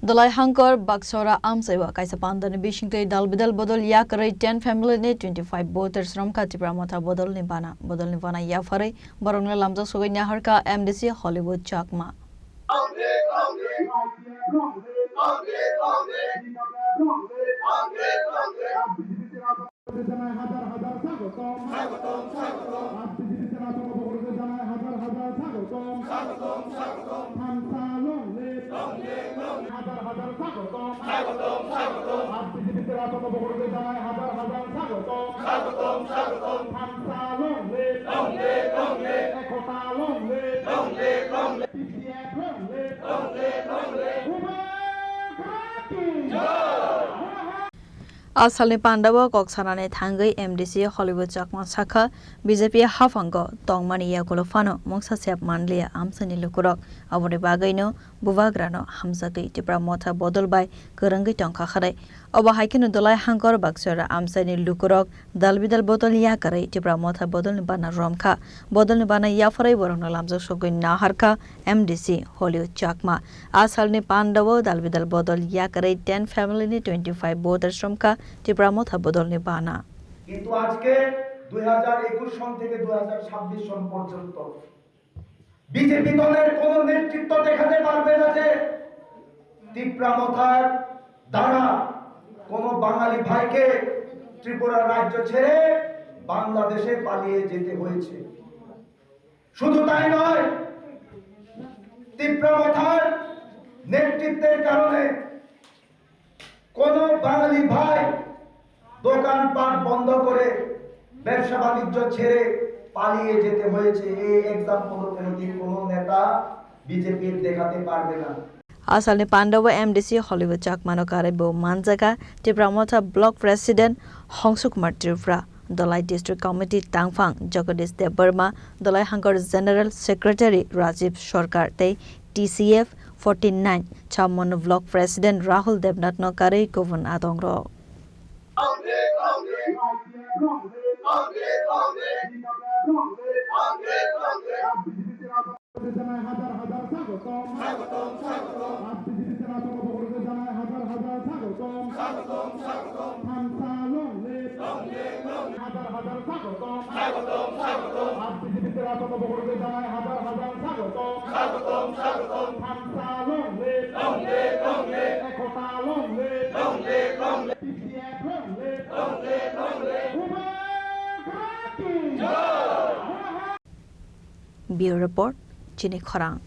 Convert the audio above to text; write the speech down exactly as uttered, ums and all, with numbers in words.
Dolai Hangkor Baksora amchaiwa kaisa pandani bisingtwi dal bidal bodol yakarwi ten family ni twenty five voters romkha Tipra Motha bodolni bana. Bodolni bana yapharwi borokno lamjak sogwi naharkha M D C Hollywood Chakma. A salni pandao kok sanani thangwi M D C Hollywood Chakma sakha, B J P haphango tongmani yagulo phano mungsa sep manliya amchaini lukurok. Aboni bagwino bubagrano hamjagwi Tipra Motha bodol bai kwrwngwi tongkha khanai. Obo hai kheno Dolai Hangkor Baksora amchaini lukurok dal bidal bodol yakarwi Tipra Motha bodolni bana romkha. Bodolni bana yapharwi borokno lamjak sogwi naharkha M D C Hollywood Chakma. A salni pandao dal bidal bodol yakarwi ten family ni twenty five voters romkha Tipra Motha bodolni bana. কিন্তু আজকে দুই হাজার একুশ সন থেকে দুই হাজার ছাব্বিশ সন পর্যন্ত বিজেপি দলের কোনো নেতৃত্ব দেখাতে পারবে না যে তিপ্রা মথার দ্বারা কোনো বাঙালি ভাইকে ত্রিপুরা রাজ্য ছেড়ে বাংলাদেশে পালিয়ে যেতে হয়েছে। শুধু তাই নয়, তিপ্রা মথার নেতৃত্বের কারণে কোনো বাঙালি ভাই দোকানপাট বন্ধ করে ব্যবসা বাণিজ্য ছেড়ে পালিয়ে যেতে হয়েছে। এই এক্সাম্পল কোনো দিন কোনো নেতা বিজেপির দেখাতে পারবে না। A salni pandao M D C Hollywood Chakmano karwi bo manjaga Tipra Motha Block President Hongsuk Kumar Tripura, Dolai District Committee tangphang Jagadish Debbarma, Dolai Hangkor General Secretary Rajiv Sarkar tei T C F forty nine Chamon Block President Rahul Debnath no karwi kubun adongrok. Bureau Report, Chini Khorang.